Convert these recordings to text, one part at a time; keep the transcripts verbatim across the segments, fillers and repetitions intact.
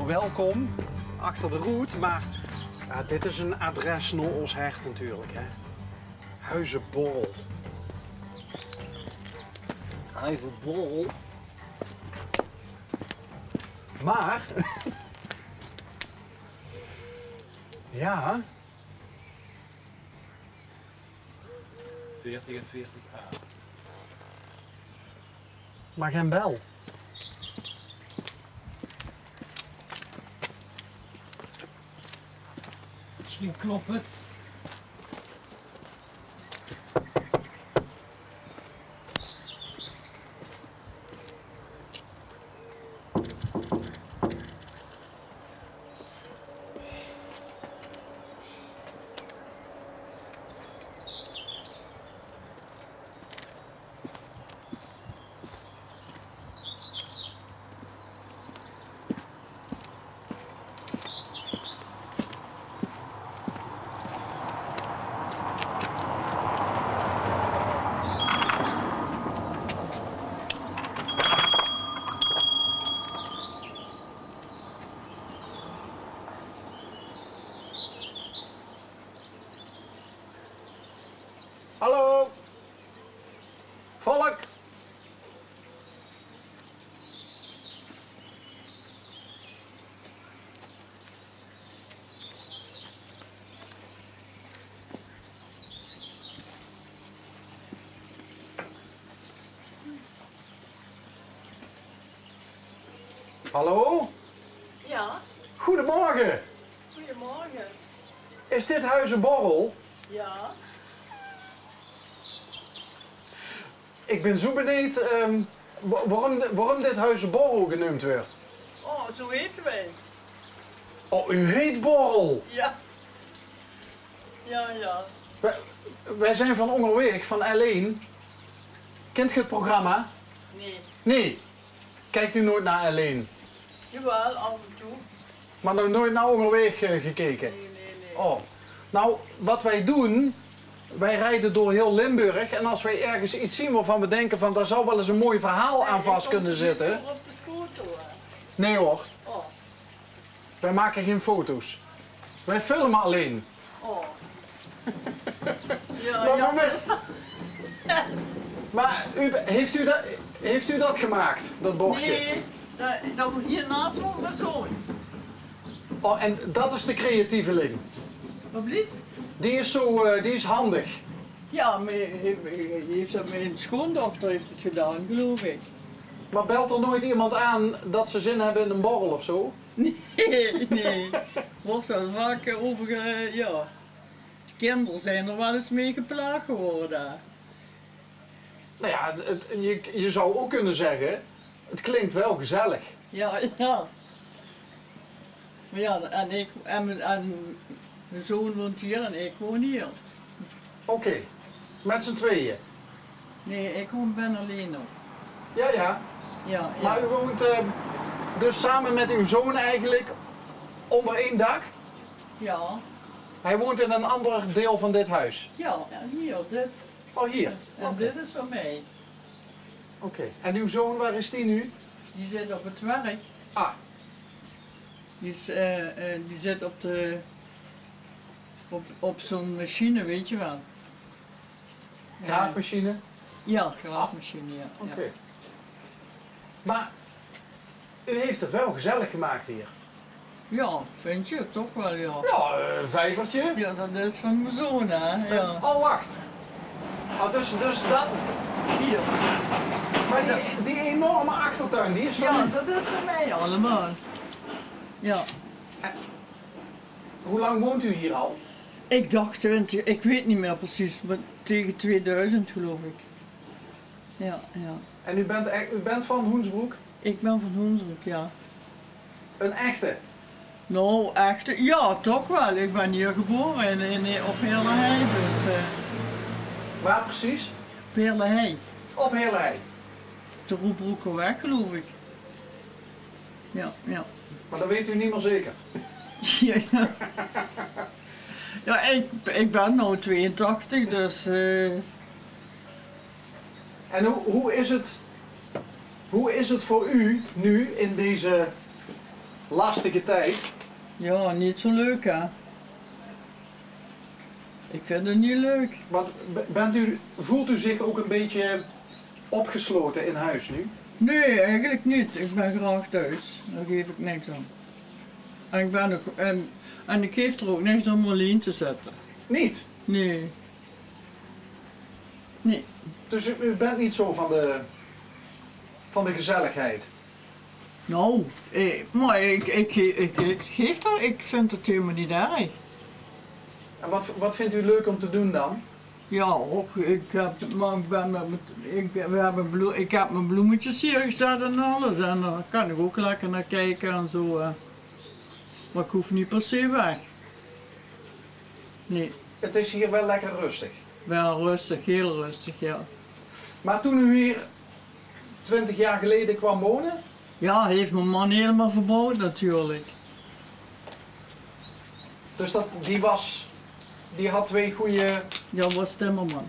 Welkom achter de roet, maar ja, dit is een adres nao ós hert natuurlijk, hè. Huize Borrel. Huize Borrel. Maar, ja. Veertig en veertig A. Maar geen bel. Misschien klopt het. Hallo! Volk! Hallo? Ja? Goedemorgen. Goedemorgen. Is dit Huize Borrel? Ja. Ik ben zo benieuwd, ehm, wa-, waarom, de- waarom dit Huize Borrel genoemd wordt. Oh, zo heten wij. Oh, u heet Borrel? Ja. Ja, ja. Wij, wij zijn van Óngerwaeg, van L1. Kent ge het programma? Nee. Nee. Kijkt u nooit naar L1? Jawel, af en toe. Maar nog nooit naar Óngerwaeg, eh, gekeken? Nee, nee, nee. Oh. Nou, wat wij doen, wij rijden door heel Limburg. En als wij ergens iets zien waarvan we denken van, daar zou wel eens een mooi verhaal aan vast kunnen zitten. Nee, ik kom niet op de foto, hè. Nee hoor. Oh. Wij maken geen foto's. Wij filmen alleen. Oh. Ja, maar, ja, maar, maar u, heeft u dat, heeft u dat gemaakt, dat bordje? Nee, dat, dat hiernaast woont mijn zoon. Oh, en dat is de creatieveling? Wat blieft? Die is zo, eh, die is handig. Ja, maar hij, hij heeft dat met een schoondochter heeft het gedaan, geloof ik. Maar belt er nooit iemand aan dat ze zin hebben in een borrel of zo? Nee, nee. Wordt wel vaak, eh, over, eh, ja. Kinderen zijn er wel eens mee geplaagd geworden. Nou ja, het, het- je, je zou ook kunnen zeggen, het klinkt wel gezellig. Ja, ja. Maar ja, en ik, en mijn, en mijn zoon woont hier en ik woon hier. Oké, met z'n tweeën? Nee, ik woon, ben alleen nog. Ja, ja. Ja, ja. Maar u woont, eh, dus samen met uw zoon eigenlijk onder één dak? Ja. Hij woont in een ander deel van dit huis? Ja, ja, hier, dit. Oh, hier? En dit is van mij. Oké. En uw zoon, waar is die nu? Die zit op het werk. Ah. Die is, eh, eh, die zit op de, op, op zo'n machine, weet je wel. Graafmachine? Ja, graafmachine, ja. Oké. Maar u heeft het wel gezellig gemaakt hier. Ja, vind je? Toch wel, ja. Ja, eh, vijvertje. Ja, dat is van mijn zoon, hè. Ja. Oh, wacht. Ah, dus, dus dat... Hier. Maar die, die enorme achtertuin, die is van u? Ja, dat is van mij allemaal. Ja. Eh, hoe lang woont u hier al? Ik dacht twintig, ik weet niet meer precies, maar tegen tweeduizend geloof ik. Ja, ja. En u bent, e- u bent van Hoensbroek? Ik ben van Hoensbroek, ja. Een echte? Nou, echte, ja, toch wel. Ik ben hier geboren in, in, op Heerlehei, dus, eh. Waar precies? Op Heerlehei. Op Heerlehei? De Roebroekerweg, geloof ik. Ja, ja. Maar dat weet u niet meer zeker? Ja, ja. Ja, ik, ik ben nu tweeëntachtig, dus, eh. En hoe, hoe is het, hoe is het voor u nu in deze Lastige tijd. Ja, niet zo leuk, hè? Ik vind het niet leuk. Want b-, bent u, voelt u zich ook een beetje opgesloten in huis nu? Nee, eigenlijk niet. Ik ben graag thuis. Daar geef ik niks aan. En ik ben er, en, en ik geef er ook niks om me alleen te zetten. Niet? Nee. Nee. Dus u, u bent niet zo van de, van de gezelligheid? Nou, eh, maar ik, ik, ik, ik geef er, ik vind het helemaal niet erg. En wat, wat vindt u leuk om te doen dan? Ja, och, ik heb, maar ik ben met, met, ik, we hebben bloe-, ik heb mijn bloemetjes hier gezet en alles. En daar kan ik ook lekker naar kijken en zo, eh. Maar ik hoef niet per se weg. Nee. Het is hier wel lekker rustig? Wel rustig, heel rustig, ja. Maar toen u hier twintig jaar geleden kwam wonen? Ja, heeft mijn man helemaal verbouwd natuurlijk. Dus dat, die was, die had twee goede... Ja, was timmerman.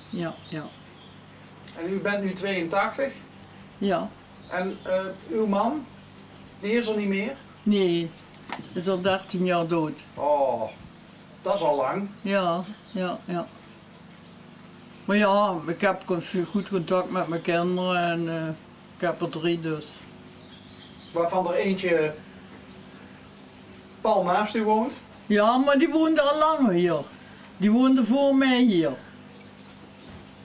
Ja, ja. En u bent nu tweeëntachtig? Ja. En, eh, uw man, die is er niet meer? Nee, is al dertien jaar dood. Oh, dat is al lang. Ja, ja, ja. Maar ja, ik heb con-, goed contact met mijn kinderen en, eh, ik heb er drie dus. Waarvan er eentje pal naast u woont? Ja, maar die woonde al langer hier. Die woonde voor mij hier.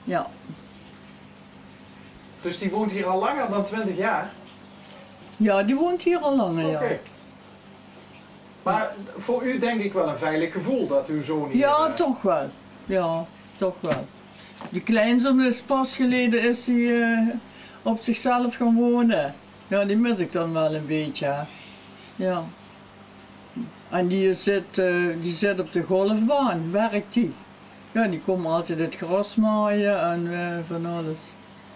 Ja. Dus die woont hier al langer dan twintig jaar? Ja, die woont hier al langer, ja. Oké. Maar voor u denk ik wel een veilig gevoel dat uw zoon hier, ja, eh, toch wel. Ja, toch wel. Die kleinzoon is pas geleden is hij, eh, op zichzelf gaan wonen. Ja, die mis ik dan wel een beetje, hè. Ja. En die zit, eh, die zit op de golfbaan, werkt die. Ja, die komen altijd het gras maaien en, eh, van alles.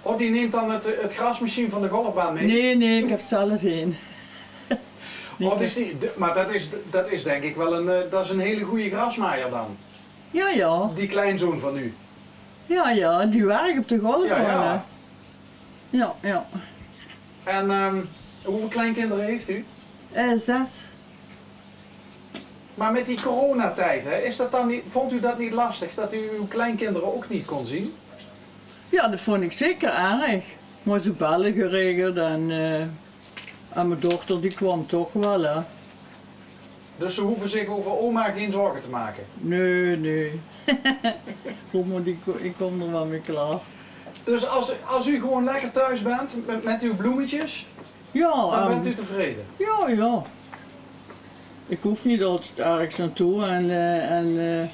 Oh, die neemt dan het, het grasmachine van de golfbaan mee? Nee, nee, ik heb zelf een. Oh, dus die, de, maar dat is, dat is denk ik wel een, eh, dat is een hele goede grasmaaier dan. Ja, ja. Die kleinzoon van u? Ja, ja, die werkt op de golfbaan, ja, ja, hè. Ja, ja. En, ehm, hoeveel kleinkinderen heeft u? Eh, zes. Maar met die coronatijd, hè, is dat dan niet, vond u dat niet lastig dat u uw kleinkinderen ook niet kon zien? Ja, dat vond ik zeker erg. Maar ze bellen geregeld en, eh, en mijn dochter die kwam toch wel, hè. Dus ze hoeven zich over oma geen zorgen te maken? Nee, nee. Kom maar, die ko-, ik kom er wel mee klaar. Dus als, als u gewoon lekker thuis bent met, met uw bloemetjes, ja, dan bent u tevreden? Ja, ja. Ik hoef niet altijd ergens naartoe en, eh, en, eh,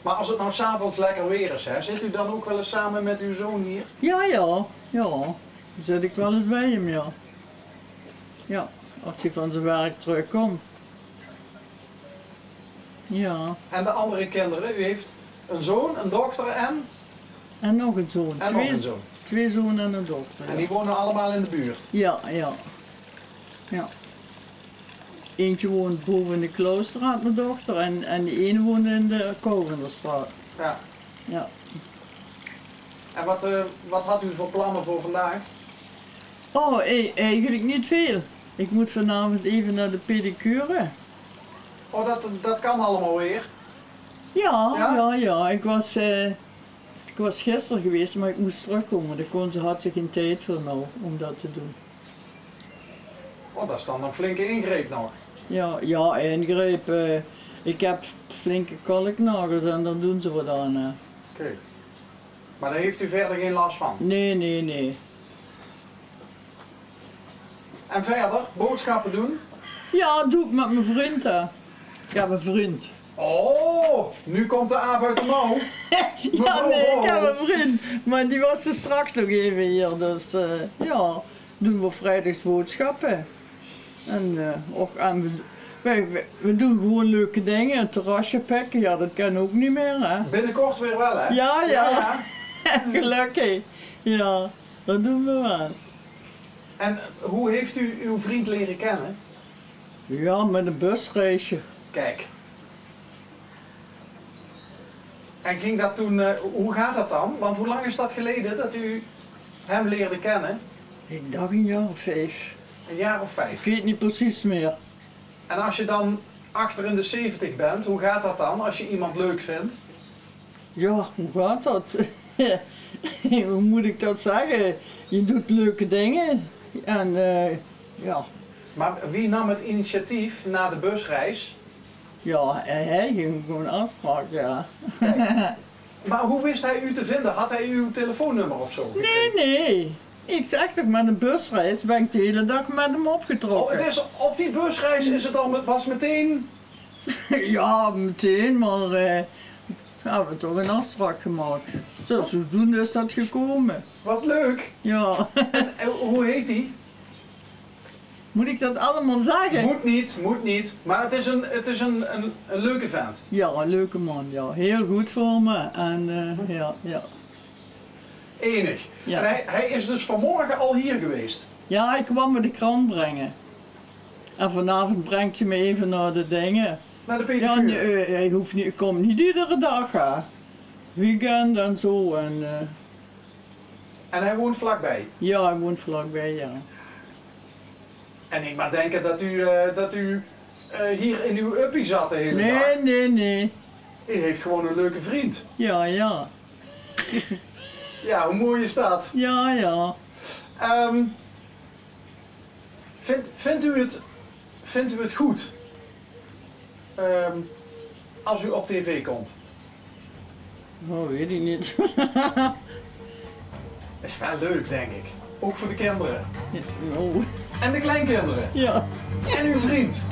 Maar als het nou 's avonds lekker weer is, hè, zit u dan ook wel eens samen met uw zoon hier? Ja, ja, ja. Dan zit ik wel eens bij hem, ja. Ja, als hij van zijn werk terugkomt. Ja. En de andere kinderen? U heeft een zoon, een dochter en? En nog een zoon. En nog een zoon. Twee, twee zonen en een dochter, ja. En die wonen allemaal in de buurt? Ja, ja. Ja. Eentje woont boven in de Klauwstraat, mijn dochter, en, en die ene woont in de Kouwenderstraat. Ja. Ja. En wat, eh, wat had u voor plannen voor vandaag? Oh, e-, eigenlijk niet veel. Ik moet vanavond even naar de pedicure. Oh, dat, dat kan allemaal weer? Ja, ja, ja. Ik was, eh, ik was gisteren geweest, maar ik moest terugkomen. De kon, ze had ze geen tijd voor nou, om dat te doen. Oh, dat is dan een flinke ingreep nog. Ja, ja, ingreep. Eh, ik heb flinke kalknagels en daar doen ze wat aan, hè. Oké. Maar daar heeft u verder geen last van? Nee, nee, nee. En verder, boodschappen doen? Ja, doe ik met mijn vriend, hè. Ik heb een vriend. Oh, nu komt de aap uit de mouw. Ja, nee, ik heb een vriend. Maar die was er straks nog even hier. Dus, eh, ja, doen we vrijdags boodschappen. En, eh, och, en we, wij, we, we doen gewoon leuke dingen. Een terrasje pikken, ja, dat kan ook niet meer, hè. Binnenkort weer wel, hè? Ja, ja. Ja, ja. Gelukkig. Ja, dat doen we wel. En hoe heeft u uw vriend leren kennen? Ja, met een busreisje. Kijk. En ging dat toen, eh, hoe gaat dat dan? Want hoe lang is dat geleden dat u hem leerde kennen? Ik dach een jaar of vijf. Een jaar of vijf? Ik weet niet precies meer. En als je dan achter in de zeventig bent, hoe gaat dat dan als je iemand leuk vindt? Ja, hoe gaat dat? Hoe moet ik dat zeggen? Je doet leuke dingen en, eh, ja. Maar wie nam het initiatief na de busreis? Ja, hij, hij ging gewoon afspraak, ja. Kijk. Maar hoe wist hij u te vinden? Had hij uw telefoonnummer of zo gekregen? Nee, nee. Ik zeg toch, met een busreis ben ik de hele dag met hem opgetrokken. Oh, het is, op die busreis is het al met, was meteen... Ja, meteen, maar, eh, hebben we toch een afspraak gemaakt. Zo, zodoende is dat gekomen. Wat leuk. Ja. En, eh, hoe heet hij? Moet ik dat allemaal zeggen? Moet niet, moet niet. Maar het is een, het is een, een, een leuke vent. Ja, een leuke man, ja. Heel goed voor me. En, eh, ja, ja. Enig. Ja. En hij, hij is dus vanmorgen al hier geweest? Ja, hij kwam me de krant brengen. En vanavond brengt hij me even naar de dingen. Naar de pedicure? Ja, nee, eh, hij hoeft niet, hij komt niet iedere dag, hè. Weekend en zo. En, eh, En hij woont vlakbij? Ja, hij woont vlakbij, ja. En ik maar denken dat u, eh, dat u, eh, hier in uw uppie zat de hele dag. Nee, nee, nee. U heeft gewoon een leuke vriend. Ja, ja. Ja, hoe mooi is dat? Ja, ja. Ehm, vindt, vindt u het, vindt u het goed, ehm, als u op tv komt? Oh, weet ik niet. Is wel leuk, denk ik. Ook voor de kinderen. Ja, oh. En de kleinkinderen. Ja. En uw vriend.